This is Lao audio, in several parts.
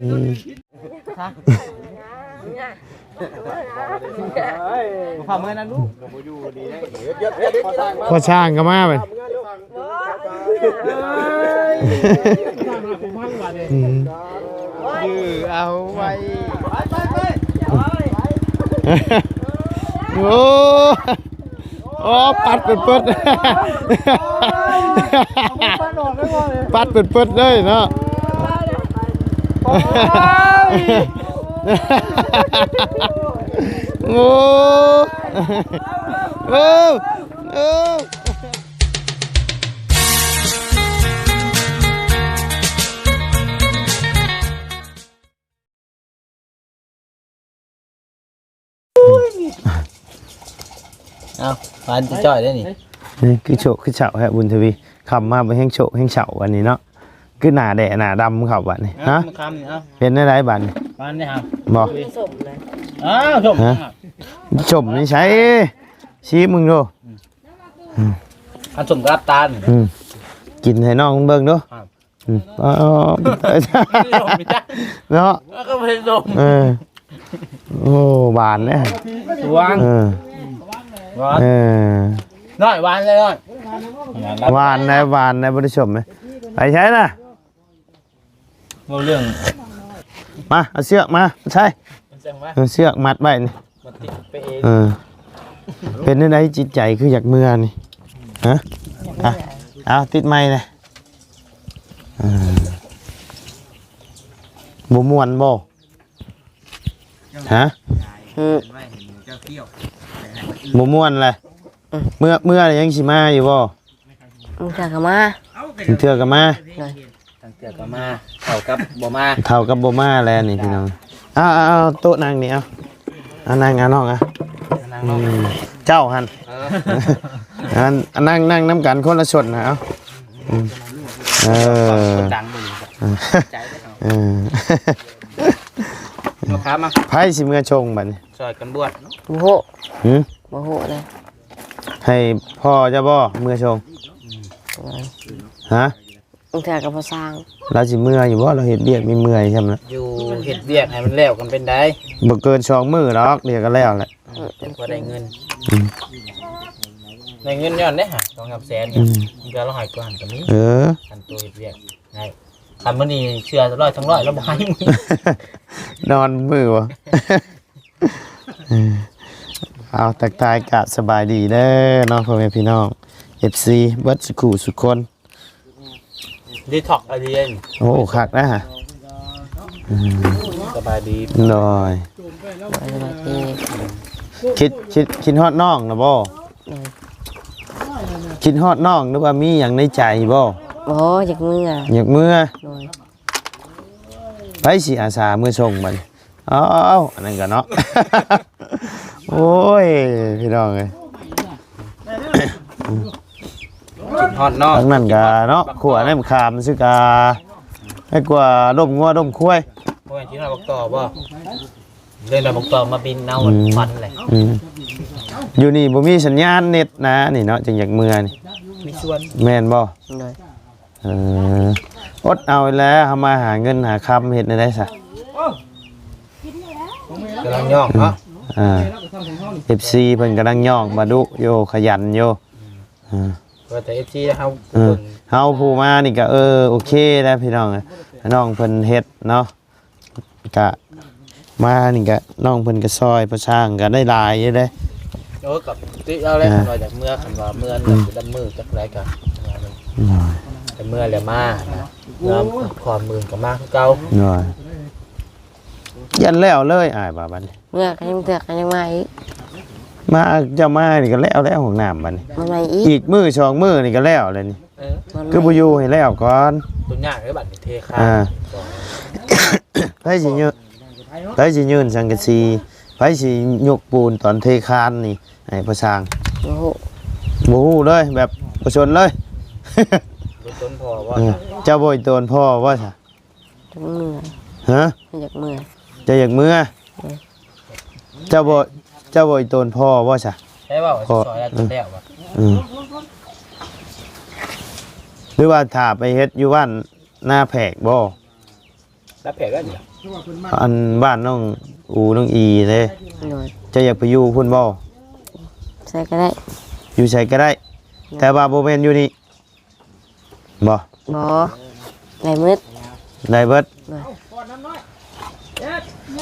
ອືມ ພາເມືອນັ້ນລູກ ພໍ່ຊ່າງກໍມາບັດ ອືມ ຢື້ອເອົາໄວ້ ໂອ້ ໂອ້ ປັດເປີດໆ ປັດເປີດໆເລີຍເນາະ ໂອ້ ໂອ້ ໂອ້. ເອົາ ຫວານຈ່ອຍເດ້ນີ້ ນີ້ຄືໂຊກຄືເຊົາແທ້ ບຸນທະວີ ຄ່ຳມາບໍ່ແຮງໂຊກແຮງເຊົາບັດນີ້ເນາະ ຄືໜ້າແດ່ໜ້າດຳເຂົ້າບັດນີ້ ຮະ ມື້ຄ່ຳນີ້ ເອົາ ເປັນແນວໃດບັດນີ້ ຫວານນີ້ຫາ ບໍ່ ສົ້ມເລີຍ ອ້າວ ສົ້ມ ຮະ ຫຍັງຫະ ສົ້ມນີ້ໃສ ຊີມເບິ່ງດູ ອືມ ອັນສົ້ມກັບຕານ ອືມ ກິນໃຫ້ນ້ອງເບິ່ງດູ ອືມ ເອົາ ເນາະ ເອີ ກໍບໍ່ໄດ້ສົ້ມ ເອີ ໂອ້ ຫວານເດ້ ຫວານ ເອີ ຫວານ ເອີ ນ້ອຍ ຫວານເລີຍ ນ້ອຍ ຫວານໄດ໋ ຫວານໄດ໋ ບໍ່ໄດ້ສົ້ມເດ້ ໄປໃສນະ ເວົ້າເລື່ອງ ມາ ເອົາເຊືອກມາ ໃສ່ ເອົາເຊືອກມາ ເອົາເຊືອກມັດໄວ້ນີ້ ມັນຕິດໄປເອງ ເອີ ເປັນແນວໃດຈິດໃຈຄືຢາກເມືອນີ້ ຮະ ອ່ະ ເອົາ ຕິດໄມແດ່ ເອີ ບໍ່ມ່ວນບໍ່ ຮະ ອືມ ບໍ່ມ່ວນແຫຼະ ອືມ ເມື່ອ ເມື່ອແລ້ວຍັງຊິມາຢູ່ບໍ່ ບາງເທື່ອກໍມາ ບາງເທື່ອກໍມາ ໂດຍ ບາງເທື່ອກໍມາ ເທົ່າກັບບໍ່ມາ ເທົ່າກັບບໍ່ມາແຫຼະນີ້ພີ່ນ້ອງ ເອົາ ເອົາ ເອົາໂຕະນັ່ງນີ້ ເອົາ ເອົານັ່ງ ເອົານ້ອງ ເອົາ ນັ່ງ ອືມ ເຈົ້າຫັ້ນ ເອີ ອັນ ອັນນັ່ງ ນັ່ງນຳກັນຄົນລະຊົນນະ ເອົາ ອືມ ເອີ ຄົນດັງບໍ່ຢູ່ ໃຈເດີເຮົາ ເອີ ຍົກຂາມາ ໃຜຊິເມືອຊົງບັດນີ້ ຊ່ອຍກັນບວດ ບໍ່ຮູ້ ຫື ບໍ່ຮູ້ເລີຍ ໃຫ້ພໍ່ເຈົ້າບໍ່ເມືອຊົງ ອືມ ຮະ ບາງເທື່ອກໍບໍ່ຊ່າງ ລາວຊິເມື່ອຢູ່ບໍ່ ລາວເຮັດວຽກມີເມື່ອຍຊ່ຳນະ ຢູ່ເຮັດວຽກໃຫ້ມັນແລ້ວກັນເປັນໃດ ບໍ່ເກີນສອງມື້ດອກ ດຽວກໍແລ້ວແຫຼະ ອືມ ຈັ່ງພໍໄດ້ເງິນ ອືມ ໄດ້ເງິນຍ້ອນເດ້ຫາ ສອງສາມແສນ ອືມ ມັນກໍລາວໃຫ້ກວ່າຫັ້ນກໍມີ ເອີ ຄັນໂຕເຮັດວຽກໄດ້ ຄັນມື້ນີ້ເຊື່ອຮ້ອຍທັງຮ້ອຍ ລາວບໍ່ໃຫ້ ນອນມື້ບໍ່ ເອີ ເອົາ ທັກທາຍກະສະບາຍດີເດີເນາະ ພໍ່ແມ່ພີ່ນ້ອງ ເອັຟຊີ ເບິດສຸຂູສຸຄົນ ດີທັອກ ອາເດຍນ ໂອ້ ຄັກນະ ອືມ ສະບາຍດີ ໂດຍ ສະບາຍດີ ຄິດ ຄິດ ຄິດຮອດນ້ອງນະບໍ່? ໂດຍ ຄິດຮອດນ້ອງ ຫຼືວ່າມີຫຍັງໃນໃຈບໍ່? ບໍ່ ຢາກເມືອ ຢາກເມືອ ໂດຍ ໃຜຊິອາສາເມືອສົ່ງບັດນີ້? ອ້າວ ອັນນັ້ນກໍເນາະ ໂອ້ຍ ພີ່ນ້ອງເອີຍ ຮອດເນາະ ທາງນັ້ນກໍເນາະ ຂົວນ້ຳຂາມຊື່ກະ ໃຫ້ກວ່າລົມງົວລົມຄວາຍ ບໍ່ແມ່ນກິນຮອດບັກຕໍບໍ່? ເລີຍນຳບັກຕໍມາບິນເອົາ ອືມ ຄວັນແຫຼະ ອືມ ຢູ່ນີ້ບໍ່ມີສັນຍານເນັດນະ ນີ້ເນາະ ຈຶ່ງຢາກເມືອນີ້ ມີສວນ ແມ່ນບໍ່? ໂດຍ ເອີ ອົດເອົາແຫຼະ ເຮົາມາຫາເງິນຫາຄຳ ເຮັດແນວໃດຊະ? ກຳລັງຍອກເນາະ ອືມ ອ່າ ເອັຟຊີ ເພິ່ນກຳລັງຍອກ ບາດຸຢູ່ ຂະຫຍັນຢູ່ ອ່າ ວ່າແຕ່ ເອັຟຊີ ເຮົາ ເອີ ເຮົາຜູ້ມານີ້ກໍ ເອີ ໂອເຄແລ້ວພີ່ນ້ອງ ນ້ອງເພິ່ນເຮັດເນາະ ກະມານີ້ກະນ້ອງເພິ່ນກະຊ່ອຍ ພາສາງກະໄດ້ຫຼາຍຢູ່ເດ້ ໂອ້ ກະຕິເອົາແຫຼະ ອ່າ ຄັນວ່າຢາກເມືອ ຄັນວ່າເມືອ ອືມ ດຳມືຈັກໃດກະ ອືມ ແຕ່ເມືອແລ້ວມານະ ເມືອຄວາມອື່ນກະມາຄືເກົ່າ ໂດຍ ຢ້ານແລ້ວເລີຍ ອ້າຍວ່າບັດນີ້ ເມືອກະຍັງເທື່ອກະຍັງມາອີກ ມາ ເຈົ້າມານີ້ກະແລ້ວແລ້ວ ຫ້ອງນ້ຳບັດນີ້ ມາໃໝ່ອີກ ອີກມື້ສອງມື້ນີ້ກະແລ້ວແລ້ວນີ້ ເອີ ຄືບໍ່ຢູ່ໃຫ້ແລ້ວກ່ອນ ຕົວຍາກເດ້ບັດນີ້ເທຄານ ອ່າ ໃຜຊິຍືນ ໃຜຊິຍືນສັງກະສີ ໃຜຊິຍົກປູນຕອນເທຄານນີ້ໃຫ້ພໍ່ຊ່າງ ບໍ່ຮູ້ ບໍ່ຮູ້ເລີຍ ແບບບໍ່ສົນເລີຍ ບໍ່ສົນພໍ່ບໍ່ ເອີ ເຈົ້າບໍ່ໂຕນພໍ່ບໍ່ຊະ? ຢາກເມືອ ຮະ? ຢາກເມືອ ເຈົ້າຢາກເມືອ ເອີ ເຈົ້າບໍ່ ເຈົ້າບໍ່ໂຕນພໍ່ບໍ່ຊະ? ໃຜເວົ້າຊິຊ່ອຍແລ້ວ ເອີ ແລ້ວບໍ່? ອືມ ຫຼືວ່າຖ້າໄປເຮັດຢູ່ບ້ານນາແພກບໍ່? ໄປ ອັນບ້ານນ້ອງອູນ້ອງອີເດ້ ໂດຍ ເຈົ້າຢາກໄປຢູ່ພຸ້ນບໍ່? ໃສກໍໄດ້ ຢູ່ໃສກໍໄດ້ ໂດຍ ແຕ່ວ່າບໍ່ແມ່ນຢູ່ນີ້ ບໍ່ ບໍ່ ໄດ້ໝົດ ໄດ້ເບິດ ໂດຍ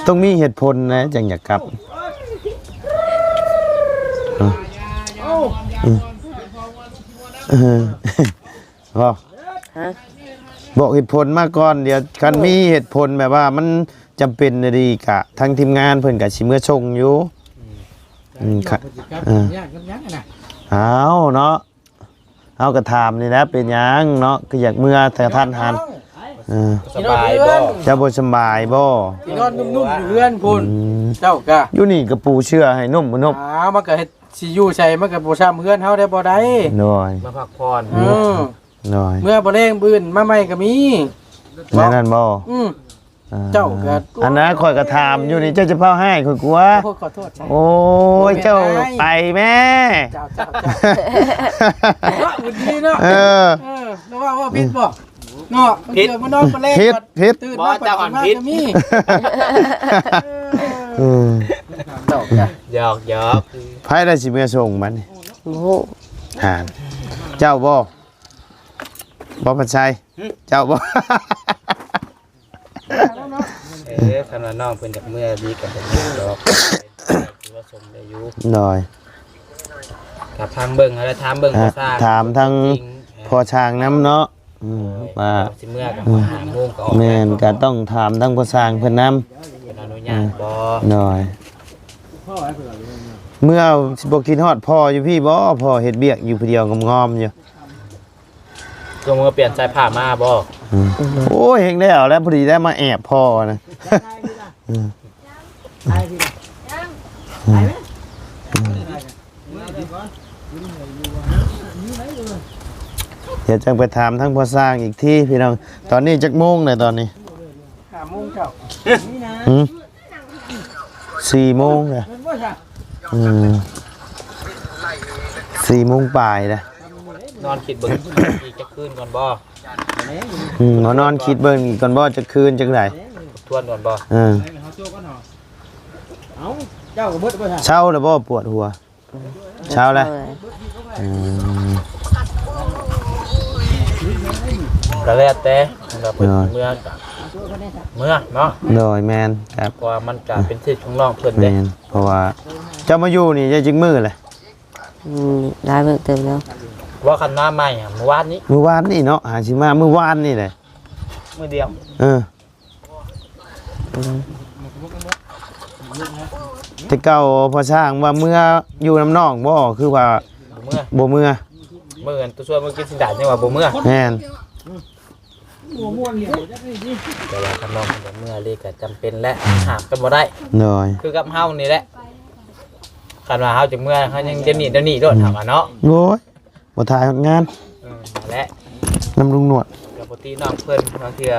ຕ້ອງມີເຫດຜົນນະ ຈັ່ງຢາກກັບ ເອີ ເອີ ບໍ່ ຮະ ບອກເຫດຜົນມາກ່ອນ ດຽວຄັນມີເຫດຜົນແບບວ່າມັນຈຳເປັນອີ່ຫຼີກະ ທາງທີມງານເພິ່ນກະຊິເມືອສົ່ງຢູ່ ອືມ ອືມ ເອີ ເອົາເນາະ ເຮົາກໍຖາມນີ້ແຫຼະ ເປັນຫຍັງເນາະ ຄືຢາກເມືອກະທັນຫັນ ເອີ ສະບາຍບໍ່? ເຈົ້າບໍ່ສະບາຍບໍ່? ຊິນອນນຸ່ມໆຢູ່ເຮືອນພຸ້ນ ອືມ ເຈົ້າກະ ຢູ່ນີ້ກະປູເສື່ອໃຫ້ນຸ່ມໆ ອ້າວ ມັນກະເຮັດ ຊິຢູ່ໃສມັນກໍບໍ່ຊ່ຳເຮືອນເຮົາໄດ້ ບໍ່ໄດ້ ໂດຍ ມາພັກຜ່ອນ ເອີ ໂດຍ ເມື່ອບໍ່ແລງບື່ນມາໃໝ່ກໍມີ ແມ່ນນັ້ນບໍ່? ອືມ ອ່າ ເຈົ້າກໍ ອັນນັ້ນຂ້ອຍກໍຖາມຢູ່ນີ້ ເຈົ້າຈະເວົ້າໃຫ້ຂ້ອຍກົວ ໂອ້ ຂໍໂທດ ໂອ້ຍ ເຈົ້າໄປແມ້ ເຈົ້າ ເຈົ້າ ເຈົ້າ ເນາະ ບຸນດີເນາະ ເອີ ເອີ ລະວ່າເວົ້າຜິດບໍ່? ເນາະ ຜິດ ບາງເທື່ອມານອນມາແລງ ຜິດ ຜິດ ຕື່ນມາ ບໍ່ ເຈົ້າຫັ້ນຜິດ ກໍມີ ເອີ ເອີ ຢອກໆ ໃຜລະຊິເມືອສົ່ງບັດນີ້? ບໍ່ຮູ້ ຫາ ເຈົ້າບໍ່? ບໍ່ພັນໄຊ ຫຶ? ເຈົ້າບໍ່? ເອີ ຄັນວ່ານ້ອງເພິ່ນຢາກເມືອດີກໍບໍ່ເມືອດອກ ຖືວ່າສົ່ງໄດ້ຢູ່ ໂດຍ ກໍຟັງເບິ່ງຫັ້ນແຫຼະ ຖາມເບິ່ງ ອ່າ ພໍ່ຊ່າງ ຖາມທາງ ເອີ ພໍ່ຊ່າງນຳເນາະ ອືມ ໂດຍ ວ່າຊິເມືອກໍ ອືມ ຫ້າໂມງກໍອອກ ແມ່ນ ກໍຕ້ອງຖາມທາງພໍ່ຊ່າງເພິ່ນນຳ ເພິ່ນອະນຸຍາດບໍ່ ໂດຍ ເມືອຊິບໍ່ຄິດຮອດພໍ່ຢູ່ພີ້ບໍ່? ພໍ່ເຮັດວຽກຢູ່ຜູ້ດຽວງອມໆຢູ່ ກໍເມືອປ່ຽນສາຍຜ້າມາບໍ່? ອືມ ໂອ້ຍ ແຮງແລ້ວແຫຼະ ພໍດີໄດ້ມາແອບພໍ່ນະ ອືມ ອືມ ດຽວຈັ່ງໄປຖາມທາງພໍ່ຊ່າງອີກທີພີ່ນ້ອງ ຕອນນີ້ຈັກໂມງແລ້ວຕອນນີ້? ຫ້າໂມງເຊົ້າ ຫື? ສີ່ໂມງແລ້ວ ອືມ ສີ່ໂມງປາຍແລ້ວ ນອນຄິດເບິ່ງອີກຈັກຄືນກ່ອນບໍ່? ອືມ ເຮົານອນຄິດເບິ່ງອີກກ່ອນບໍ່ ຈັກຄືນຈັ່ງໃດ ທົບທວນກ່ອນບໍ່? ເອີ ເອົ້າ ເຈົ້າກໍເບິດບໍ່ ເຊົາແລ້ວບໍ່ ປວດຫົວ? ເຊົາແລ້ວ ເຊົາແລ້ວ ອືມ ກໍແລ້ວແຕ່ ເອີ ເມືອກໍເມືອເນາະ ໂດຍ ແມ່ນ ເພາະວ່າມັນກໍເປັນສິດຂອງນ້ອງເພິ່ນເດ້ ແມ່ນ ເພາະວ່າເຈົ້າມາຢູ່ນີ້ໄດ້ຈັກມື້ແລ້ວ? ອືມ ຫຼາຍມື້ເຕີບແລ້ວ ວ່າຄັນມາໃໝ່ ມື້ວານນີ້ ມື້ວານນີ້ເນາະ ຫາຊິມາມື້ວານນີ້ແຫຼະ ມື້ດຽວ ເອີ ອືມ ແຕ່ເກົ່າພໍ່ຊ່າງວ່າເມືອຢູ່ນຳນ້ອງບໍ່ ຄືວ່າບໍ່ເມືອ ບໍ່ເມືອ ມື້ນັ້ນຕົວຊວນມື້ກິນຊິນດາດຍັງວ່າບໍ່ເມືອ ແມ່ນ ແຕ່ວ່າຄັນນ້ອງເພິ່ນເມືອເລີຍກໍຈຳເປັນແຫຼະ ຫ້າມກັນບໍ່ໄດ້ ໂດຍ ຄືກັບເຮົານີ້ແຫຼະ ຄັນວ່າເຮົາຈະເມືອ ເຮົາຍັງຈະໜີດຽວນີ້ໂລດ ເຮົາກໍເນາະ ໂອ້ຍ ບໍ່ຖ່າຍຮອດງານ ເອີ ນັ້ນແຫຼະ ນຳລຸງໜວດ ກໍບໍ່ຕິນ້ອງເພິ່ນ ບາງເທື່ອ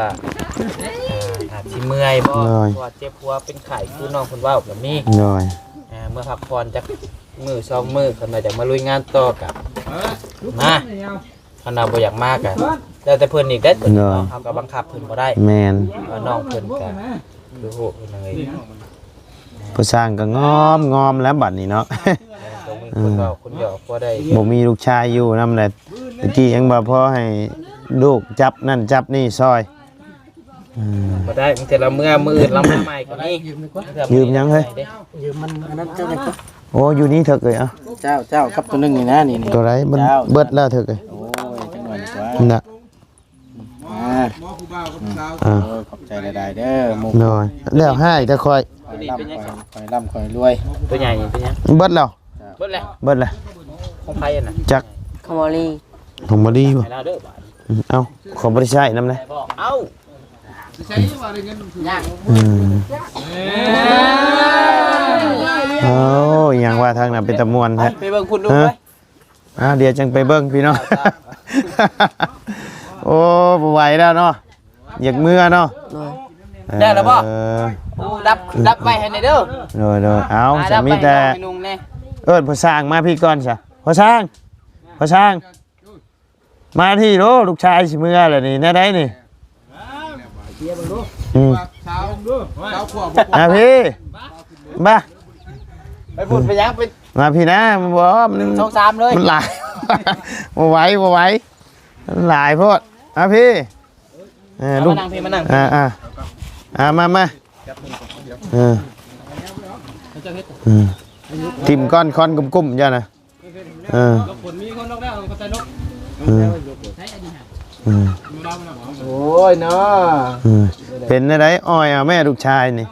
ເອີ ອາດຊິເມື່ອຍບໍ່ ໂດຍ ເພາະວ່າເຈັບຫົວເປັນໄຂ້ ຄືນ້ອງເພິ່ນເວົ້າກໍມີ ໂດຍ ເອີ ເມືອພັກຜ່ອນຈັກມື້ສອງມື້ ຄັນວ່າຢາກມາລຸຍງານຕໍ່ກໍມາ ຄັນວ່າບໍ່ຢາກມາກໍແລ້ວແຕ່ເພິ່ນອີກເດ້ ໂດຍ ເຮົາກໍບັງຄັບເພິ່ນບໍ່ໄດ້ ແມ່ນ ວ່ານ້ອງເພິ່ນກໍຄືຮູ້ເພິ່ນເລີຍ ຜູ້ຊ່າງກໍງອມໆແລ້ວບັດນີ້ເນາະ ເອີ ບໍ່ມີລູກຊາຍຢູ່ນຳແຫຼະ ຕະກີ້ຍັງວ່າພໍໃຫ້ລູກຈັບນັ້ນຈັບນີ້ຊ່ອຍ ອືມ ບໍ່ໄດ້ ບາງເທື່ອລາວເມືອ ມື້ອື່ນລາວມາໃໝ່ກໍມີ ຢືມຫຍັງເຮີ້ຍ? ຢືມມັນອັນນັ້ນເຈົ້າເລີຍ ໂອ້ ຢູ່ນີ້ເຖິກເອີຍ ເອົາ ເຈົ້າ ເຈົ້າ ກັບຕົວໜຶ່ງນີ້ນະ ນີ້ ນີ້ ຕົວໃດມັນ ເຈົ້າ ເບິດແລ້ວເຖິກເອີຍ ໂອ້ຍ ຈັກໜ່ອຍດີກວ່າ ນະ ອ່າ ອ່າ ໂອ້ຍ ຂອບໃຈຫຼາຍໆເດີ ໂດຍ ແລ້ວໃຫ້ແຕ່ຂ້ອຍ ຂ້ອຍລ່ຳ ຂ້ອຍ ຂ້ອຍລ່ຳ ຂ້ອຍລວຍ ຕົວໃຫຍ່ນີ້ເປັນຫຍັງ? ເບິດແລ້ວ ເບິດແລ້ວ ເບິດແລ້ວ ຂອງໃຜອັນນັ້ນ? ຈັກ ຂອງມາລີ ຂອງມາລີບໍ່? ໃຫ້ລາວເດີບາດນີ້ ອືມ ເອົ້າ ຂ້ອຍບໍ່ໄດ້ໃຊ້ນຳເດ້ ເອົ້າ ອືມ ເອົ້າ ອີຫຍັງວ່າທາງນັ້ນເປັນຕາມ່ວນແທ້ ໄປເບິ່ງພຸ້ນດູ ເອີ ໄປ ອ່າ ດຽວຈັ່ງໄປເບິ່ງພີ່ນ້ອງ ໂອ້ ບໍ່ໄຫວແລ້ວເນາະ ຢາກເມືອເນາະ ໂດຍ ເອີ ໄດ້ແລ້ວບໍ່? ໂອ້ ດັບ ດັບໄວ້ໃຫ້ແດ່ເດີ ໂດຍໆ ເອົາ ອ່າ ຊັ້ນມີແຕ່ ເອີ້ນພໍ່ຊ່າງມາພີ້ກ່ອນຊະ ພໍ່ຊ່າງ ພໍ່ຊ່າງ ມາພີ້ໂລ ລູກຊາຍຊິເມືອແລ້ວນີ້ ແນວໃດນີ້? ເຊຍເບິ່ງດູ อืม สาว สาวขวบ อ่ะพี่ มา ไปพูดไปยัง ไป มาพี่นะ บ่ มัน สองสามเลย มันหลาย บ่ไหว บ่ไหว มันหลายโพด อ่ะพี่ เออ เอา ลูก มานั่งพี่ มานั่ง อ่า อ่า อ่า มา มา เออ เออ ทิ่มก้อนค้อนกุ้มๆ เจ้านะ เออ เออ โอ้ยเนาะ เออ เป็นจั่งใด อ้อยเอาแม่ลูกชายนี่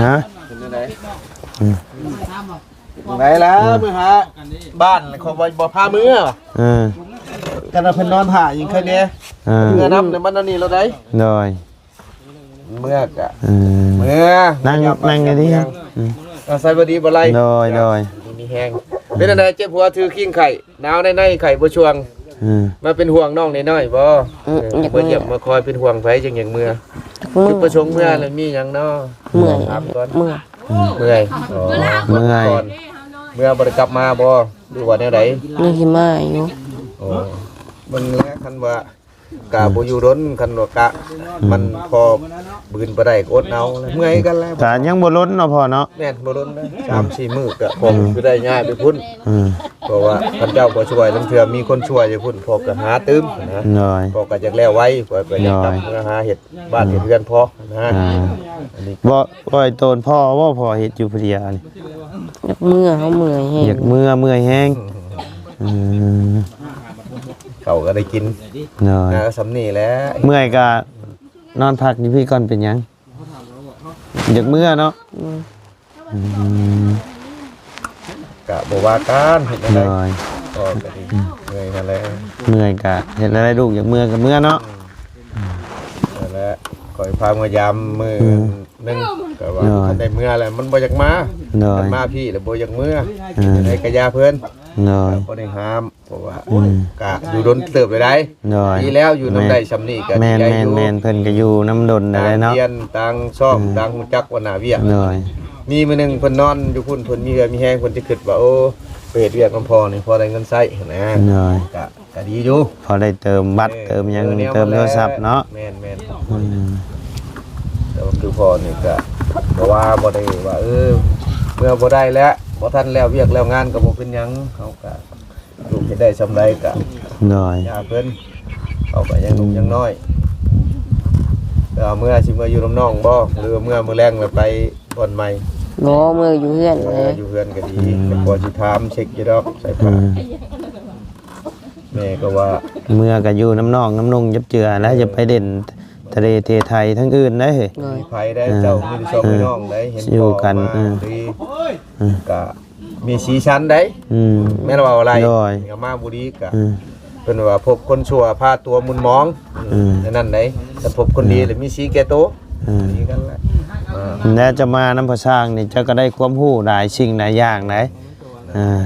ฮะ เป็นจั่งใด อืม ไดล่ะ มื้อหาบ้านเขาบ่ บ่พาเมือ เออ คันว่าเพิ่นนอนถ่ายังไคแน่ เออ เมือนำ แล้วมันอันนี้แล้วได โดย เมือกะ เออ เมือ นั่ง นั่งอยู่นี่ อืม อาศัยบ่ดีบ่ไล่ โดย โดย มีแฮง เป็นจั่งใด เจ็บหัวถือคิงไข้ หนาวในในไข้บ่ช่วง อืม มาเป็นห่วงน้องน้อยๆ บ่ อืม เออ อยาก มาเยี่ยมมาคอยเป็นห่วงไผจั่งอยากเมือ อยากเมือ จุดประสงค์เมือแล้วมีหยังเนาะ เมื่อย ถามก่อน เมื่อย เมื่อย อ๋อ เมื่อย ก่อน เมือบ่ได้กลับมาบ่ หรือว่าแนวใด ยังสิมาอยู่ โอ้ เบิ่งแล้วคันว่า กะบ่อยู่ดน คันว่ากะ อืม มันพอบืนบ่ได้ก็อดเอา เมื่อยกันแล้ว กะยังบ่ล้นเนาะพ่อเนาะ แม่น บ่ล้นนะ สามสี่มื้อกะพอ อืม คือได้ย้ายไปพุ้น อืม เพราะว่าคันเจ้าบ่ช่วย ลางเทื่อมีคนช่วยอยู่พุ้น พ่อกะหาตื่มนะ โดย พ่อกะอยากแล้วไว พ่อกะอยากกลับ โดย เมือหาเฮ็ดบ้าน อืม เฮ็ดเฮือนพ่อนะ อ่า อันนี้ บ่ บ่ให้โตนพ่อ บ่พ่อเฮ็ดอยู่ผู้เดียวนี่ อยากเมือ เฮาเมื่อยแฮง อยากเมือ เมื่อยแฮง อืม เขาก็ได้กิน โดย นะ ส่ำนี้แหละ เมื่อยก็นอนพักอยู่พี้ก่อน เป็นหยัง อยากเมือเนาะ อืม อืม ก็บ่ว่ากัน เฮ็ดจั่งใด โดย ก็ก็ดี อืม เมื่อยนั่นแหละ เมื่อยก็เฮ็ดจั่งใดลูก อยากเมือก็เมือเนาะ อืม นั่นแหละ ข้อยพาเมือยามมื้อ อืม หนึ่ง ก็ว่า โดย คันได้เมือแล้วมันบ่อยากมา โดย คันมาพี้แล้วบ่อยากเมือ อืม จั่งใดก็อย่าเพิ่น โดย ก็บ่ได้ห้าม เพราะว่า อืม กะอยู่ดนเติบเลยได้ โดย ดีแล้ว อยู่นำได้ส่ำนี้กะ แม่น ดีใจอยู่ แม่น แม่น เพิ่นก็อยู่นำดนได้เนาะ ต่างเฮียน ต่างซ่อม อืม ต่างฮู้จักว่าหน้าเวียก โดย มีมื้อหนึ่งเพิ่นนอนอยู่พุ้น เพิ่นมีเหื่อมีแฮง เพิ่นจะคิดว่า โอ้ ไปเฮ็ดเวียกนำพ่อนี่ พอได้เงินใช้หั้นนะ โดย กะ ก็ดีอยู่ พอได้เติมบัตร เออ เติมหยัง เออ แนว เติมโทรศัพท์เนาะ แม่นๆ อืม แต่ว่าคือพ่อนี่ก็บ่ว่า บ่ได้ว่า เออ เมือบ่ได้แล้ว บ่ทันแล้วเวียกแล้วงานก็บ่เป็นหยัง เฮาก็ลูกเฮ็ดได้ส่ำใดก็ โดย อย่าเพิ่น เขาก็ยังหนุ่มยังน้อย แต่ว่าเมือสิเมืออยู่นำน้องบ่ หรือว่าเมือมื้อแลงแล้วไปบ่อนใหม่ บ่ เมืออยู่เฮือน เออ แหละ อยู่เฮือนก็ดี อืม แต่พอสิถามเช็คอยู่ดอก สายฟ้า อืม แม่ก็ว่า เมือก็อยู่นำน้องนำนุ่งจับเจือแล้ว อย่าไปเล่นทะเลเทไทยทั้งอื่นได้ โดย มีไผได้ อ่า เจ้ามีแต่สอง อ่า พี่น้องได้ เห็น อยู่กัน พ่อมา อ่า ดี อ่า ก็มีสีสันได้ อืม แม่นว่าอะไร โดย ก็มาบ่ดีก็ อืม เพิ่นว่าพบคนชั่วพาตัวหมุนหมอง อืม อันนั้นได้ ถ้าพบคนดี อืม แล้วมีสีแก่โต อืม ดีกันแหละ อ่า แล้วจะมานำพ่อช้างนี่ เจ้าก็ได้ความรู้หลายสิ่งหลายอย่างได้ อ่า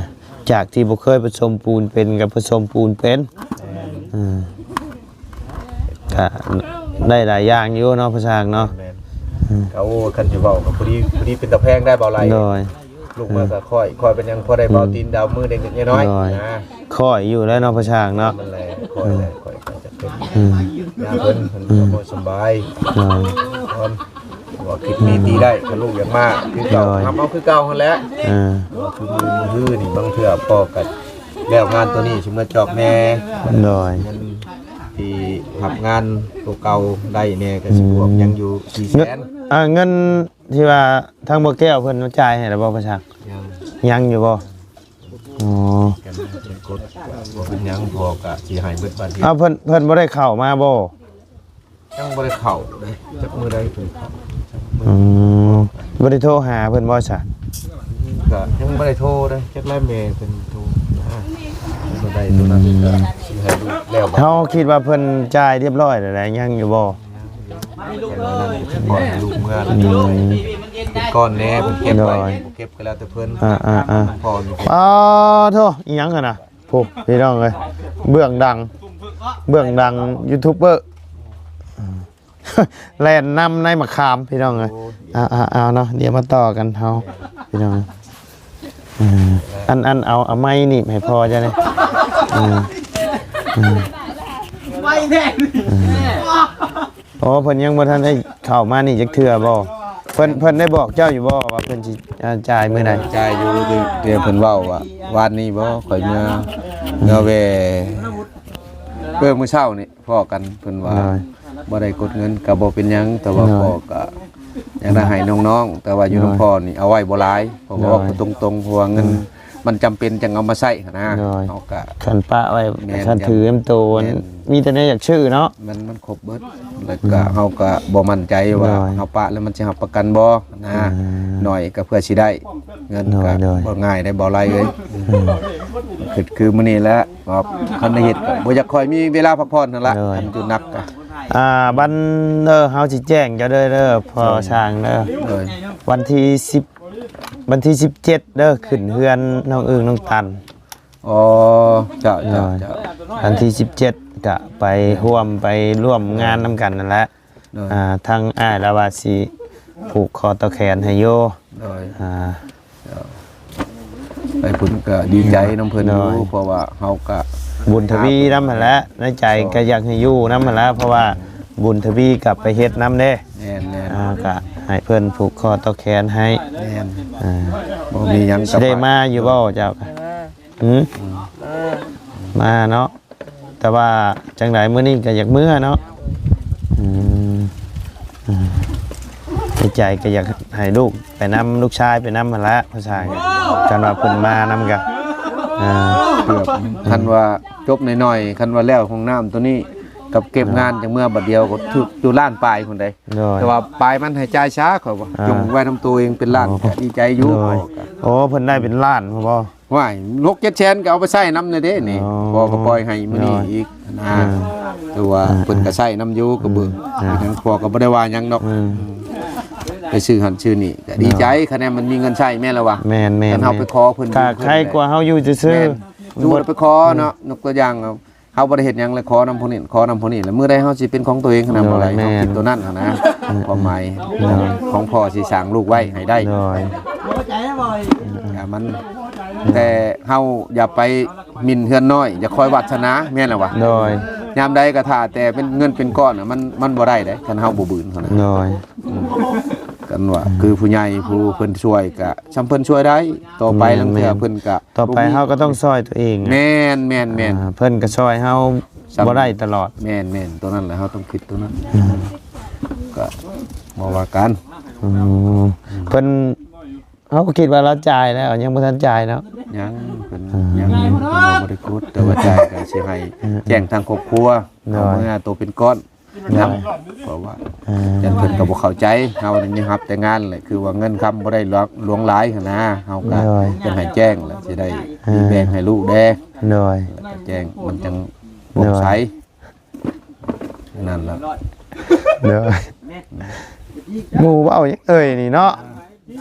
จากที่บ่เคยผสมปูนเป็นก็ผสมปูนเป็น แม่น อ่า ก็ได้หลายอย่างอยู่เนาะ พ่อช้างเนาะ แม่น อืม ก็ โอ้ คันสิเว้าก็พอดี พอดีเป็นตาแพงได้ เบาไหล โดย ลูกมาก็ค่อย ค่อยเป็นหยังพอได้เบาตีนเบามือเล็กๆน้อยๆ โดย นะ ค่อยอยู่แล้วเนาะ พ่อช้างเนาะ นั่นแหละ ค่อยแหละ ค่อยก็จะเป็น อืม ยามเพิ่น เพิ่นก็บ่สำบาย โดย ก่อน ว่าคิดดีตีได้ ถ้าลูกอยากมาคือเก่า โดย ทำเอาคือเก่าหั่นแหละ เออ ว่าคือมือ มือนี่บางเทื่อพ่อก็แล้วงานตัวนี้สิมาจอบแม่ โดย เงินที่รับงานตัวเก่าได้แน่ก็สิบวก อืม ยังอยู่สี่แสน อ่า เงินที่ว่าทางบ่แก้วเพิ่นมาจ่ายให้แล้วบ่ พ่อช้าง ยัง ยังอยู่บ่ อ๋อ กันเป็นกฎว่าเป็นหยังพ่อก็สิให้เบิดบัดนี้ เอา เพิ่น เพิ่นบ่ได้เข้ามาบ่ ยังบ่ได้เข้าเด้ จักมื้อใดเพิ่นเข้า อืม บ่ได้โทรหาเพิ่นบ่ซะ ก็ยังบ่ได้โทรเด้ จักแลแม่เพิ่นโทรหา บ่ได้โทรนั้น อืม ก็สิให้ลูกแล้วบัด เฮาคิดว่าเพิ่นจ่ายเรียบร้อยแล้ว ยังอยู่บ่ ยังอยู่ ก่อนลูกเมือ อืม เป็นก้อนแน่ เพิ่นเก็บไว้ โดย เก็บก็แล้วแต่เพิ่น อ่าๆๆ พ่ออยู่ อ๋อ โธ่ อีหยังหั่นน่ะ พุ้นพี่น้องเอ้ย เบื้องดัง เบื้องดังยูทูบเบอร์ แล่นนำในมะขามพี่น้องเอ้ย เอาๆๆ เนาะ เดี๋ยวมาต่อกันเฮาพี่น้อง เออ อัน อัน เอา เอาไม้หนีบให้พ่อจ้ะเนี่ย เออ เออ ไม้แท้ เออ ອໍ ເພິ່ນຍັງບໍ່ທັນໄດ້ເຂົ້າມານີ້ຈັກເທື່ອບໍ່? ເພິ່ນ ເພິ່ນໄດ້ບອກເຈົ້າຢູ່ບໍ່ວ່າເພິ່ນຊິ ອ່າ ຈ່າຍມື້ໃດ? ຈ່າຍຢູ່ ແຕ່ເພິ່ນເວົ້າວ່າ ວານນີ້ບໍ່ ຂ້ອຍເມືອ ເມືອແວ່ ເອີ ມື້ເຊົ້ານີ້ພໍ້ກັນ ເພິ່ນວ່າ ໂດຍ ບໍ່ໄດ້ກົດເງິນ ກໍບໍ່ເປັນຫຍັງ ແຕ່ວ່າ ໂດຍ ພໍ່ກໍຢາກໄດ້ໃຫ້ນ້ອງໆ ແຕ່ວ່າຢູ່ນຳ ໂດຍ ພໍ່ນີ້ເອົາໄວ້ບໍ່ຫຼາຍ ເພາະວ່າ ໂດຍ ເວົ້າກັນຕົງໆ ເພາະວ່າເງິນ ອືມ ມັນຈຳເປັນຈັ່ງເອົາມາໃຊ້ຫັ້ນນະ ໂດຍ ເຮົາກະ ຄັນປະໄວ້ ແມ່ນ ຄັນຖືເປັນໂຕ ແມ່ນ ມີແຕ່ແນວຢາກຊື້ເນາະ ມັນ ມັນຄົບເບິດ ແລ້ວກະ ອືມ ເຮົາກະບໍ່ໝັ້ນໃຈວ່າ ໂດຍ ເຮົາປະແລ້ວມັນຊິຮັບປະກັນບໍ່ນະ ອືມ ໜ້ອຍກະເພື່ອຊິໄດ້ ເງິນກະ ໂດຍ ໂດຍ ບໍ່ງ່າຍໄດ໋ ບໍ່ໄລເອີຍ ອືມ ອືມ ຄິດຄືມື້ນີ້ແຫຼະ ວ່າຄັນໄດ້ເຮັດກະບໍ່ຢາກຄ່ອຍມີເວລາພັກຜ່ອນຫັ້ນລະ ໂດຍ ຄັນຈຸດໜັກກະ ອ່າ ບັນ ເດີ ເຮົາຊິແຈ້ງເຈົ້າເດີ ເດີ ພໍ່ ໂດຍ ຊ່າງເດີ ໂດຍ ວັນທີສິບ ວັນທີສິບເຈັດເດີ ຂຶ້ນເຮືອນນ້ອງອຶ່ງນ້ອງຕັນ ອໍ ເຈົ້າ ເຈົ້າ ເຈົ້າ ວັນທີສິບເຈັດກະໄປຮ່ວມ ໄປຮ່ວມງານນຳກັນນັ້ນແຫຼະ ໂດຍ ອ່າ ທາງອ້າຍລາວວ່າຊິຜູກຄໍຕໍ່ແຂນໃຫ້ຢູ່ ໂດຍ ອ່າ ເຈົ້າ ໄປພຸ້ນກະດີໃຈນຳເພິ່ນຢູ່ ໂດຍ ເພາະວ່າເຮົາກະບຸນທະວີນຳຫັ້ນແຫຼະ ໃນໃຈກະຢາກໃຫ້ຢູ່ນຳຫັ້ນແຫຼະ ເພາະວ່າບຸນທະວີກັບໄປເຮັດນຳເດ້ ແມ່ນໆ ອ່າ ກະໃຫ້ເພິ່ນຜູກຄໍຕໍ່ແຂນໃຫ້ ແມ່ນ ອ່າ ບໍ່ມີຫຍັງ ຊິໄດ້ມາຢູ່ບໍ່ເຈົ້າ? ເອີ ຫືມ ເອີ ມາເນາະ ແຕ່ວ່າຈັ່ງໃດມື້ນີ້ກໍຢາກເມືອເນາະ ອືມ ອືມ ໃນໃຈກໍຢາກໃຫ້ລູກໄປນຳ ລູກຊາຍໄປນຳຫັ້ນລະ ພາສາ ຄັນວ່າເພິ່ນມານຳກໍ ອ່າ ເກືອບ ຄັນວ່າຈົບໜ້ອຍໆ ຄັນວ່າແລ້ວຫ້ອງນ້ຳໂຕນີ້ ກັບເກັບງານ ໂດຍ ຈັ່ງເມືອບັດດຽວກໍຖືກຢູ່ລ້ານປາຍພຸ້ນເດ້ ໂດຍ ແຕ່ວ່າປາຍມັນໃຫ້ຈ່າຍຊ້າ ຂ້ອຍວ່າ ອ່າ ຈົ່ງໄວ້ນຳໂຕເອງເປັນລ້ານ ໂອ້ ກໍດີໃຈຢູ່ ໂດຍ ໂອ້ ເພິ່ນໄດ້ເປັນລ້ານພຸ້ນບໍ່? ວ້າຍ ຫົກເຈັດແສນກໍເອົາໄປໃຊ້ນຳແດ່ເດ້ນີ້ ອໍ ພໍ່ກໍປ່ອຍໃຫ້ມື້ນີ້ ໂດຍ ອີກນະ ອ່າ ແຕ່ວ່າ ອ່າ ເພິ່ນກໍໃຊ້ນຳຢູ່ ກະເບິ່ງ ອ່າ ເປັນຫຍັງ ພໍ່ກໍບໍ່ໄດ້ວ່າຫຍັງດອກ ອືມ ໄປຊື້ຫັ້ນຊື້ນີ້ກໍດີໃຈ ໂດຍ ຄະແນນມັນມີເງິນໃຊ້ແມ່ນລະວະ ແມ່ນໆ ຄັນເຮົາໄປຂໍເພິ່ນ ກໍໃຄກວ່າເຮົາຢູ່ຊື່ໆ ແມ່ນ ຢູ່ແລ້ວໄປຂໍເນາະ ຍົກຕົວຢ່າງ ເຮົາບໍ່ໄດ້ເຮັດຫຍັງ ແລ້ວຂໍນຳຜູ້ນີ້ ຂໍນຳຜູ້ນີ້ ແລ້ວມື້ໃດເຮົາຊິເປັນຂອງຕົວເອງຫັ້ນນະ ໂດຍ ບໍ່ໄດ້ ແມ່ນ ເຮົາຄິດຕົວນັ້ນຫັ້ນນະ ອືມ ຄວາມໝາຍ ໂດຍ ຂອງພໍ່ຊິສ້າງລູກໄວ້ໃຫ້ໄດ້ ໂດຍ ຢ່າມັນ ແຕ່ເຮົາຢ່າໄປໝິ່ນເຮືອນນ້ອຍ ຢ່າຄອຍວາດສະໜາ ແມ່ນລະວະ ໂດຍ ຍາມໃດກໍຖ້າແຕ່ເປັນເງິນເປັນກ້ອນນະ ມັນ ມັນບໍ່ໄດ້ເດ້ ຄັນເຮົາບໍ່ບືນຫັ້ນນະ ໂດຍ ອືມ ກັນວ່າ ອືມ ຄືຜູ້ໃຫຍ່ຜູ້ເພິ່ນຊ່ວຍກະ ສ່ຳເພິ່ນຊ່ວຍໄດ້ ຕໍ່ໄປ ແມ່ນໆ ລາງເທື່ອເພິ່ນກະ ຕໍ່ໄປເຮົາກໍຕ້ອງຊ່ອຍຕົວເອງ ແມ່ນໆໆ ອ່າ ເພິ່ນກໍຊ່ອຍເຮົາ ສ່ຳ ບໍ່ໄດ້ຕະຫຼອດ ແມ່ນໆ ຕົວນັ້ນແຫຼະ ເຮົາຕ້ອງຄິດຕົວນັ້ນ ອືມ ກໍບໍ່ວ່າກັນ ອືມ ເພິ່ນ ເຮົາກໍຄິດວ່າລາວຈ່າຍແລ້ວ ຍັງບໍ່ທັນຈ່າຍເນາະ ຍັງ ເພິ່ນ ອ່າ ຍັງ ເພິ່ນບໍ່ໄດ້ກົດ ແຕ່ວ່າຈ່າຍກໍຊິໃຫ້ ອ່າ ແຈ້ງທາງຄອບຄົວ ໂດຍ ເອົາເມືອໂຕເປັນກ້ອນ ນຳ ເພາະວ່າ ອ່າ ຢ້ານເພິ່ນກໍບໍ່ເຂົ້າໃຈ ເຮົານີ້ຮັບແຕ່ງານແຫຼະ ຄືວ່າເງິນຄຳບໍ່ໄດ້ຫຼວງ ຫຼວງຫຼາຍຫັ້ນນະ ເຮົາກໍ ໂດຍ ຢາກໃຫ້ແຈ້ງແຫຼະ ຊິໄດ້ ອ່າ ມີແບ່ງໃຫ້ລູກແດ່ ໂດຍ ແຈ້ງມັນຈັ່ງໂປ່ງໃສ ໂດຍ ນັ້ນລະ ໂດຍ ໝູ່ເວົ້າຫຍັງເອີຍນີ້ເນາະ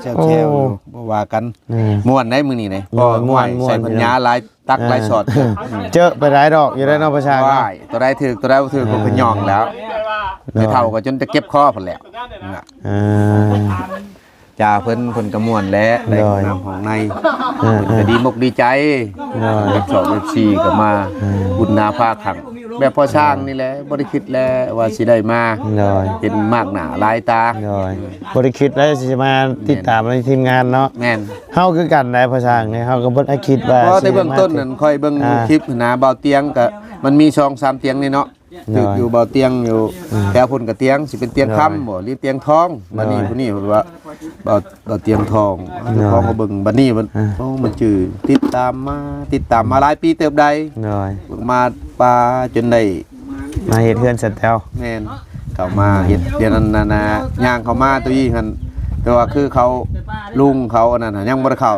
ແຊວໆ ໂອ້ ຢູ່ ບໍ່ວ່າກັນ ອືມ ມ່ວນໄດ໋ມື້ນີ້ເດ້ ໂດຍ ມ່ວນ ມ່ວນ ໃສ່ ມ່ວນ ເພິ່ນຍາຫຼາຍ ຕັກຫຼາຍຊອດ ເຈີໄປຫຼາຍດອກຢູ່ໄດ໋ເນາະ ພາສາເນາະ ໂອ້ຍ ຕົວໃດຖືກ ຕົວໃດບໍ່ຖືກ ເອີ ກໍເພິ່ນຍ້ອງແລ້ວ ໂດຍ ແມ່ເຖົ້າກໍຈົນຈະເຈັບຄໍພຸ້ນແຫຼະ ເອີ ຈ້າເພິ່ນ ເພິ່ນກໍມ່ວນແຫຼະ ໄດ້ ໂດຍ ຫ້ອງນ້ຳຫ້ອງໃນ ເອີ ເອີ ເພິ່ນກໍດີມົກດີໃຈ ໂດຍ ເອັຟສອງ ເອັຟສີ່ ກໍມາ ເອີ ບຸນນາພາຂັງ ແບບພໍ່ຊ່າງນີ້ແຫຼະ ບໍ່ໄດ້ຄິດແຫຼະວ່າຊິໄດ້ມາ ໂດຍ ເຫັນມາກໜ້າຫຼາຍຕາ ໂດຍ ບໍ່ໄດ້ຄິດແລ້ວຊິມາຕິດຕາມໃນທີມງານເນາະ ແມ່ນ ເຮົາຄືກັນໄດ໋ ພໍ່ຊ່າງນີ້ ເຮົາກໍບໍ່ໄດ້ຄິດວ່າ ເພາະວ່າແຕ່ເບື້ອງຕົ້ນນັ້ນ ຂ້ອຍເບິ່ງ ອ່າ ຄລິບຫັ້ນນະ ບ່າວຕຽງກໍ ມັນມີສອງສາມຕຽງນີ້ເນາະ ຖືກຢູ່ ໂດຍ ບ່າວຕຽງຢູ່ ອືມ ແຖວພຸ້ນກໍຕຽງ ຊິເປັນຕຽງຄຳບໍ່ ໂດຍ ຫຼືຕຽງທອງ ໂດຍ ບັດນີ້ຜູ້ນີ້ເພິ່ນວ່າ ບ່າວ ບ່າວຕຽງທອງ ໂດຍ ເຈົ້າຂອງກໍເບິ່ງ ບັດນີ້ມັນ ອ່າ ໂອ້ ມັນຈື່ ຕິດຕາມມາ ຕິດຕາມມາຫຼາຍປີເຕີບໃດ໋ ໂດຍ ເບິ່ງມາປາຈົນໄດ້ ມາເຮັດເຮືອນສະແຕວ ແມ່ນ ເຂົ້າມາເຮັດ ດຽວນັ້ນນະ ນະ ຍ່າງເຂົ້າມາຕົວອີ່ຫັ້ນ ແຕ່ວ່າຄືເຂົາ ລຸງເຂົາອັນນັ້ນນະ ຍັງບໍ່ໄດ້ເຂົ້າ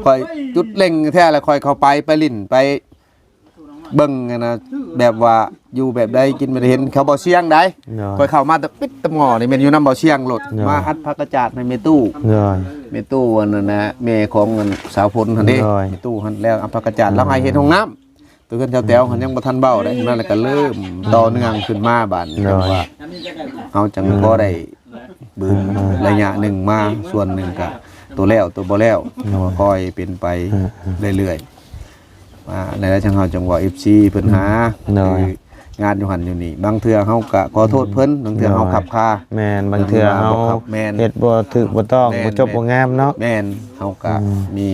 ຂ້ອຍຈຸດເລັ່ງແທ້ລະ ຂ້ອຍເຂົ້າໄປ ໄປຫຼິ້ນ ໄປເບິ່ງຫັ້ນນະ ແບບວ່າຢູ່ແບບໃດ ກິນແບບໃດ ເຫັນເຂົາບໍ່ສ່ຽງໃດ ໂດຍ ຂ້ອຍເຂົ້າມາແຕ່ປິດຕະໝໍ້ນີ້ ແມ່ນຢູ່ນຳບໍ່ສ່ຽງໂລດ ໂດຍ ມາອັດຜັກກະຈາດໃຫ້ແມ່ຕູ້ ໂດຍ ແມ່ຕູ້ອັນນັ້ນນະ ແມ່ຂອງອັນສາວຝົນຫັ້ນເດ້ ໂດຍ ແມ່ຕູ້ຫັ້ນ ແລ້ວອັດຜັກກະຈາດ ລາວໃຫ້ເຮັດຫ້ອງນ້ຳ ຕົວເຮືອນແຖວແຕວຫັ້ນຍັງບໍ່ທັນເວົ້າເດ້ ນັ້ນແຫຼະກໍເລີ່ມຕໍ່ເນື່ອງຂຶ້ນມາບາດນີ້ ໂດຍ ຈັ່ງວ່າເຮົາຈັ່ງພໍໄດ້ບືນ ອ່າໆ ໄລຍະໜຶ່ງມາ ສ່ວນໜຶ່ງກະຕົວແລ້ວຕົວບໍ່ແລ້ວ ໂດຍ ກໍຄ່ອຍເປັນໄປ ອ່າໆ ເລື້ອຍໆ ມາແລ້ວຈັ່ງເຮົາຈັ່ງວ່າ ເອັຟຊີ ເພິ່ນຫາ ໂດຍ ຄື ງານຢູ່ຫັ້ນຢູ່ນີ້ ບາງເທື່ອເຮົາກະຂໍໂທດເພິ່ນ ບາງເທື່ອເຮົາຂັບຄາ ແມ່ນ ບາງເທື່ອເຮົາເຮັດບໍ່ຖືກບໍ່ຕ້ອງ ບໍ່ຈົບບໍ່ງາມເນາະ ແມ່ນ ເຮົາກະມີ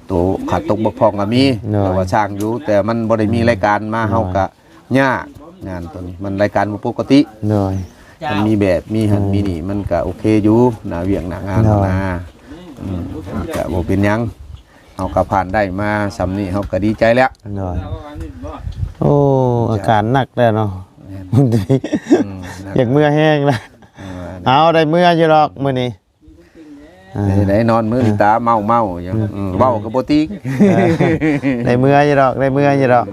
ໂຕຂາດຕົກບົກຜ່ອງກະມີ ແຕ່ວ່າຊ່າງຢູ່ ແຕ່ມັນບໍ່ໄດ້ມີລາຍການມາ ເຮົາກະຍາກ ງານໂຕນີ້ມັນລາຍການບໍ່ປົກກະຕິ ໂດຍ ມັນມີແບບ ມີຫັ້ນມີນີ້ ມັນກະໂອເຄຢູ່ ໜ້າວຽກໜ້າງານ ໂດຍ ນະ ອືມ ມັນກະບໍ່ເປັນຫຍັງ ເຮົາກໍຜ່ານໄດ້ມາສ່ຳນີ້ ເຮົາກໍດີໃຈແລ້ວ ໂດຍ ໂອ້ ອາການໜັກແລ້ວເນາະ ແມ່ນ ອືມ ໜັກ ຢາກເມືອແຮງລະ ເອີ ເອົາ ໄດ້ເມືອຢູ່ດອກມື້ນີ້ ອ່າ ໄດ້ນອນມືຕາເມົາໆຢູ່ ອືມ ອືມ ເວົ້າກໍບໍ່ຕິງ ເອີ ໄດ້ເມືອຢູ່ດອກ ໄດ້ເມືອຢູ່ດອກ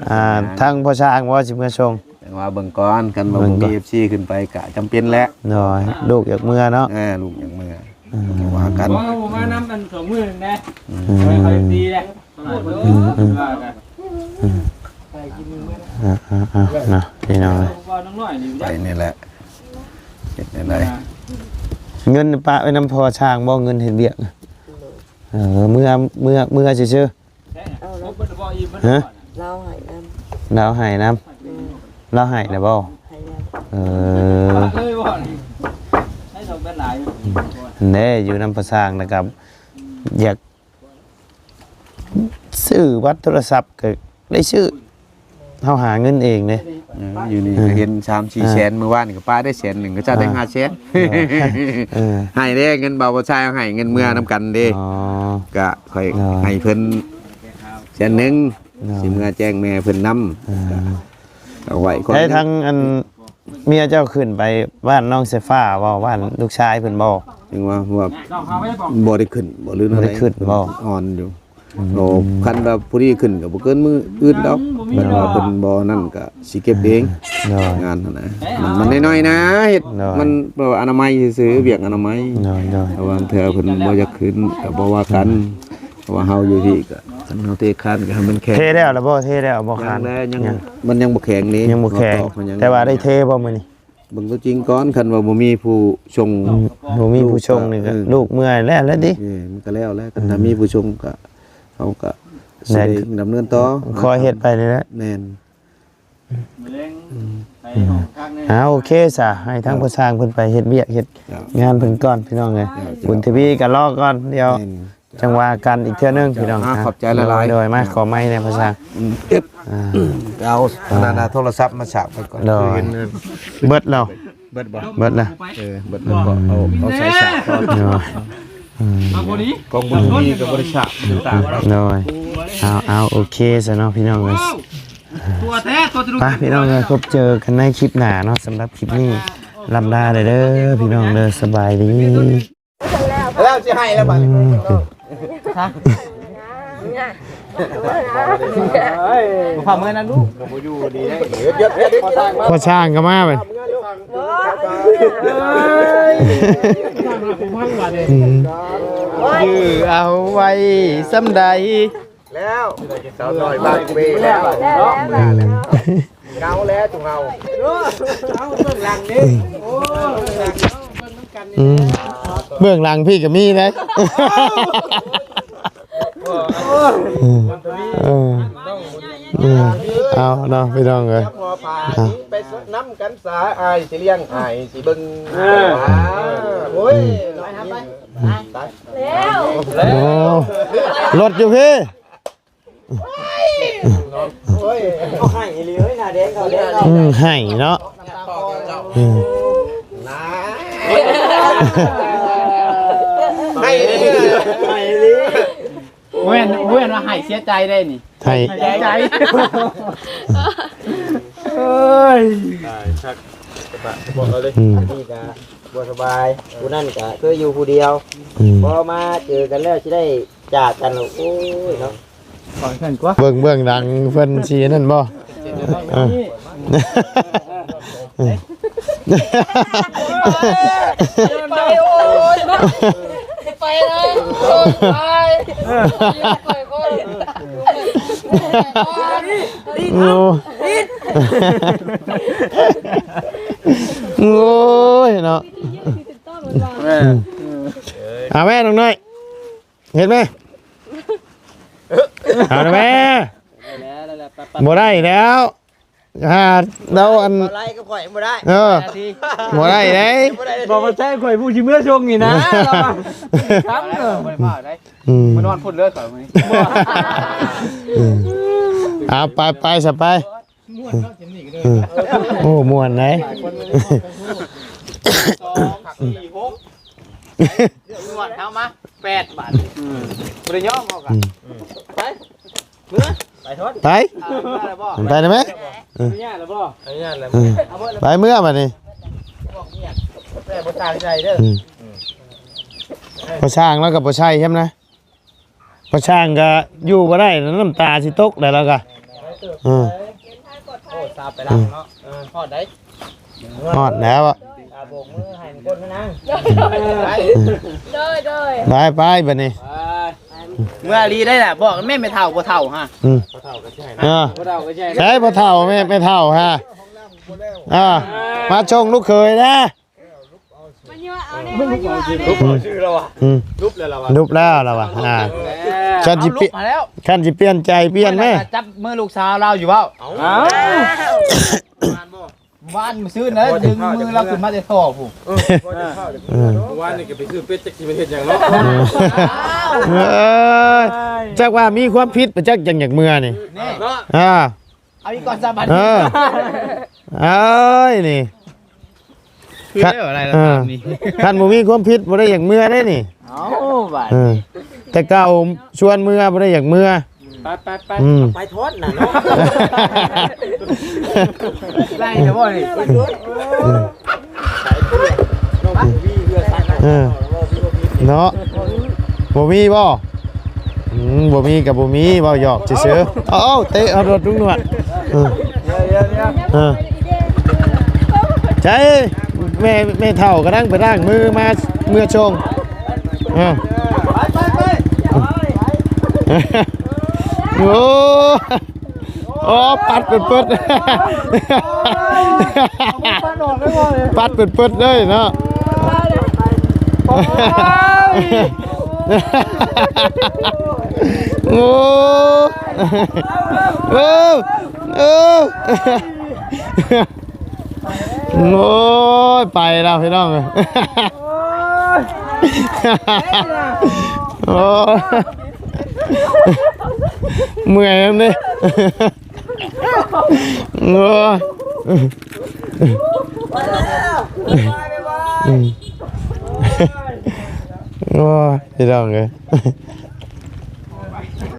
ອ່າ ທາງພໍ່ຊ່າງວ່າຊິເມືອສົ່ງ ຈັ່ງວ່າເບິ່ງກ່ອນ ຄັນວ່າບໍ່ມີເອັຟຊີຂຶ້ນໄປກະຈຳເປັນແຫຼະ ໂດຍ ລູກຢາກເມືອເນາະ ເອີ ລູກຢາກເມືອ ອືມ ວ່າກັນ ບໍ່ ບໍ່ມານຳອັນສອງມື້ນະ ອືມ ໄປ ໄປຕີແຫຼະ ອືມ ອືມ ອືມ ອ່າ ອ່າ ອ່າ ເນາະ ພີ່ນ້ອງເອີຍ ໄປນີ້ແຫຼະ ເຮັດແນວໃດ ເງິນປະໄວ້ນຳພໍ່ຊ່າງບໍ່ ເງິນເຮັດວຽກ ເອີ ເມືອ ເມືອ ເມືອຊື່ໆ ເອົາລະ ຮະ ລາວໃຫ້ນຳ ລາວໃຫ້ນຳ ອືມ ລາວໃຫ້ແລ້ວບໍ່ ໃຫ້ແລ້ວ ເອີ ຫັ້ນເດ້ ຢູ່ນຳພໍ່ຊ່າງແລ້ວກໍຢາກຊື້ບັດໂທລະສັບກໍໄດ້ຊື້ ເຮົາຫາເງິນເອງເດ້ ເອີ ຢູ່ນີ້ ເອີ ກໍເຫັນສາມສີ່ແສນ ອ່າ ມື້ວານນີ້ກໍປະໄດ້ແສນໜຶ່ງ ເຂົາເຈົ້າໄດ້ຫ້າແສນ ເອີ ເອີ ໃຫ້ເດ້ ເງິນບ່າວຜູ້ຊາຍເອົາໃຫ້ ເງິນເມືອນຳກັນເດ້ ອໍ ກໍ ຂ້ອຍ ໂດຍ ໃຫ້ເພິ່ນແສນໜຶ່ງ ໂດຍ ຊິເມືອແຈ້ງແມ່ເພິ່ນນຳ ເອີ ເອົາໄວ້ກ່ອນ ໃຫ້ທາງອັນເມຍເຈົ້າຂຶ້ນໄປບ້ານນ້ອງສາຍຟ້າບໍ່ ບ້ານລູກຊາຍເພິ່ນບໍ່ ຈັ່ງວ່າ ວ່າບໍ່ໄດ້ຂຶ້ນບໍ່ ຫຼື ບໍ່ໄດ້ຂຶ້ນບໍ່ ອ່ອນຢູ່ ອືມ ໂອ້ ຄັນວ່າຜູ້ນີ້ຂຶ້ນກໍບໍ່ເກີນມື້ອື່ນດອກ ຄັນວ່າເພິ່ນບໍ່ນັ້ນກໍ ຊິເກັບເອງ ໂດຍ ງານຫັ້ນນະ ມັນ ມັນນ້ອຍໆນະ ເຮັດ ໂດຍ ມັນແບບວ່າອະນາໄມຊື່ໆ ວຽກອະນາໄມ ໂດຍ ໂດຍ ເພາະວ່າເທື່ອເພິ່ນບໍ່ຢາກຂຶ້ນກໍບໍ່ວ່າກັນ ເພາະວ່າເຮົາຢູ່ພີ້ກໍ ຄັນເຮົາເທຄານກໍໃຫ້ມັນແຂງ ເທແລ້ວລະບໍ່ ເທແລ້ວບໍ່ຄານ ຍັງແລ ຍັງ ຍັງ ມັນຍັງບໍ່ແຂງນີ້ ຍັງບໍ່ແຂງ ແຕ່ວ່າໄດ້ເທບໍ່ມື້ນີ້ ເບິ່ງຕົວຈິງກ່ອນ ຄັນວ່າບໍ່ມີຜູ້ຊົງ ອືມ ບໍ່ມີຜູ້ຊົງນີ້ກໍ ເອີ ລູກເມື່ອຍແລ້ວ ແລ້ວຕິ ເອີ ມັນກໍແລ້ວແລ້ວ ຄັນ ອືມ ຖ້າມີຜູ້ຊົງກໍ ເຮົາກໍຊິໄດ້ດຳເນີນຕໍ່ ຄ່ອຍເຮັດໄປນີ້ແຫຼະ ແມ່ນ ມື້ແລງ ອືມ ໄປຫ້ອງພັກແດ່ ອ່າ ໂອເຄຊະ ໃຫ້ທາງ ເຈົ້າ ຜູ້ຊ່າງເພິ່ນໄປເຮັດວຽກເຮັດ ເຈົ້າ ງານເພິ່ນກ່ອນ ພີ່ນ້ອງເອີຍ ເຈົ້າ ບຸນທະວີກໍລໍກ່ອນ ດຽວ ແມ່ນ ຈັ່ງວ່າກັນອີກເທື່ອໜຶ່ງ ເຈົ້າ ພີ່ນ້ອງ ອ່າ ຂອບໃຈຫຼາຍໆ ໂດຍ ມາ ອ່າ ຂໍໄມ້ແດ່ ພະຊ່າງ ອືມ ເອີບ ອ່າ ເອົາ ອ່າ ອັນນັ້ນ ໂທລະສັບມາສາກໄວ້ກ່ອນ ໂດຍ ເຫັນ ເບິດແລ້ວ ເບິດບໍ່? ເບິດແລ້ວ ເອີ ເບິດແລ້ວ ເອົາ ເອົາສາຍສາກກ່ອນ ໂດຍ ອືມ ຂອງບຸນມີກໍບໍ່ໄດ້ສາກ ໂດຍ ເອົາ ເອົາ ໂອເຄຊະເນາະ ພີ່ນ້ອງເອີຍ ຕົວແທ້ ຕົວຈະລຸ ໄປ ພີ່ນ້ອງເອີຍ ພົບເຈີກັນໃນຄລິບໜ້າເນາະ ສຳລັບຄລິບນີ້ ລ່ຳລາເດີ ພີ່ນ້ອງເດີ ສະບາຍດີ. ແລ້ວຊິໃຫ້ແລ້ວບັດນີ້ ອືມ ພາເມືອນັ້ນລູກ ບໍ່ຢູ່ດີເດ້ ພໍ່ຊ່າງກໍມາບັດ ອືມ ຈື່ເອົາໄວ້ສ່ຳໃດ ແລ້ວ ສາວນ້ອຍບ້ານເວແລ້ວ ອືມ ເງົາແລ້ວຈຸເຮົາ ເອົາເບື້ອງຫຼັງນີ້ ໂອ້ຍ ເບື້ອງຫຼັງ ເບິ່ງນຳກັນນີ້ ອືມ ເບື້ອງຫຼັງພີ່ກໍມີເດ້ ເອີ ເອີ ເອົາເນາະ ພີ່ນ້ອງເອີຍ ໄປນຳກັນສາ ອ້າຍຊິລ້ຽງ ອ້າຍຊິເບິ່ງ ເອີ ໂອ້ຍ ອືມ ແລ້ວ ໂອ້ ລົດຢູ່ພີ້ ໂອ້ຍ ເຂົາໃຫ້ອີ່ຫຼີເອີຍ ໜ້າແດງເຂົາແດງເນາະ ອືມ ໃຫ້ເນາະ ອືມ ໃຫ້ອີ່ຫຼີ ໃຫ້ອີ່ຫຼີ ບໍ່ແມ່ນ ບໍ່ແມ່ນວ່າໃຫ້ເສຍໃຈເດ້ນີ້ ໃຫ້ ໃຫ້ໃຈ ເອີຍ ຕາຍຄັກ ອືມ ນີ້ກະບໍ່ສະບາຍ ຜູ້ນັ້ນກະເຄີຍຢູ່ຜູ້ດຽວ ອືມ ພໍມາເຈີກັນແລ້ວຊິໄດ້ຈາກກັນ ໂອ້ຍເນາະ ເບິ່ງເບື້ອງຫຼັງເພິ່ນຊິນັ້ນບໍ່ ເອີ ໄປ ໂອ້ຍ ໄປເລີຍ ໂອ້ຍ ໄປ ໂອ້ຍ ໂອ້ຍເນາະ ເອົາແມ່ນ້ອງນ້ອຍ ເຮັດແມ່ ເອົາແມ່ ບໍ່ໄດ້ແລ້ວ ຫາລາວອັນ ບໍ່ໄລ່ກັບຂ້ອຍບໍ່ໄດ້ ເອີ ບໍ່ໄດ້ເດ້ ບໍ່ໄດ້ເດ້ ບອກວ່າໃຊ້ຂ້ອຍຜູ້ຊິເມືອສົ່ງນີ້ນະ ລາວວ່າ ຄຳເດີ ບໍ່ໄດ້ພາໄດ້ ອືມ ມານອນພຸ້ນເລີຍຂ້ອຍມື້ນີ້ ອືມ ເອົາໄປ ໄປຊະໄປ ມ່ວນເນາະ ຈຳນີ້ກໍເດີ ອືມ ໂອ້ ມ່ວນໄດ ສອງ ສີ່ ຫົກ ນວດເຮົາມາແປດບາດ ອືມ ບໍ່ໄດ້ຍອມເຮົາກະ ອືມ ໄປ ເມືອ ໄປທອດ ໄປ ໄປໄດ້ໄໝ ເອີ ອະນຸຍາດແລ້ວບໍ່ ອະນຸຍາດແລ້ວ ເອີ ໄປເມືອບາດນີ້ ແຕ່ບໍ່ສ້າງໃສ່ເດີ ອືມ ບໍ່ສ້າງແລ້ວກໍບໍ່ໃສ່ຊ້ຳນະ ພາຊ່າງກໍຢູ່ບໍ່ໄດ້ ນ້ຳຕາຊິຕົກໄດ້ແລ້ວກໍ ເອີ ໂອ້ ສາບໄປຫຼັງເນາະ ເອີ ຮອດໄດ໋ ຮອດແລ້ວອະ ອ່າ ໂບກມືໃຫ້ຄົນນາງ ໂດຍ ໂດຍ ໄປ ໄປ ບາດນີ້ ເມື່ອລີໄດ້ລະ ບອກແມ່ ແມ່ເຖົ້າ ບໍ່ເຖົ້າຮະ ອືມ ເອີ ໃສພໍ່ເຖົ້າ ແມ່ ແມ່ເຖົ້າຮະ ເອີ ມາຊົງລູກເຂີຍນະ ມາຍົວະເອົາແນ່ ມາຍົວະເອົາແນ່ ລຸບເອົາຊື່ລະວະ ອືມ ລຸບແລ້ວລະວະ ລຸບແລ້ວລະວະ ອ່າ ຄັນຊິປ່ຽນ ຄັນຊິປ່ຽນໃຈປ່ຽນແມ້ ຈັບມືລູກສາວລາວຢູ່ເວົ້າ ເອົ້າ ວານມື້ຊືນນະ ດຶງມືລາວຂຶ້ນມາແຕ່ທໍ່ພຸ້ນ ເອີ ເອີ ວານນີ້ກໍໄປຊື້ເປັດ ຈັກຊິມາເຮັດຫຍັງເນາະ ເອີ ຈັກວ່າມີຄວາມຜິດ ຈັກຫຍັງຢາກເມືອນີ້ ນີ້ ອ່າ ເອົາອີກກ່ອນສາບານ ເອີ ເອີຍ ນີ້ ຄືໄດ້ບໍ່ໄດ້ລະ ເອີ ຕາມນີ້ ຄັນບໍ່ມີຄວາມຜິດບໍ່ໄດ້ຢາກເມືອເດ້ນີ້ ເອົ້າ ບາດ ເອີ ແຕ່ເກົ່າຊວນເມືອບໍ່ໄດ້ຢາກເມືອ ໄປ ໄປ ໄປ ອືມ ໄປທອດນະເນາະ ໄລ່ແລ້ວບໍ່ນີ້ ອືມ ເອີ ເນາະ ບໍ່ມີບໍ່? ອືມ ບໍ່ມີກໍບໍ່ມີ ເວົ້າຫຍອກຊື່ໆ ເອົາ ເອົາ ເຕະເອົາໂດດລຸງໜວດ ເອີ ເອີ ໃສ ແມ່ ແມ່ເຖົ້າກຳລັງໄປລ້າງມືມາ ເມືອຊົງ ເອີ ໄປ ໄປ ໄປ ໂອ້ ໂອ້ ປັດເປີດໆ ປັດເປີດໆເລີຍເນາະ ໂອ້ ໂອ້ ໂອ້ ໂອ້ຍ ໄປແລ້ວພີ່ນ້ອງເອີຍ ໂອ້ຍ ເມື່ອຍນຳເດ້ ໂອ້ຍ ອືມ ໂອ້ຍ ພີ່ນ້ອງເອີຍ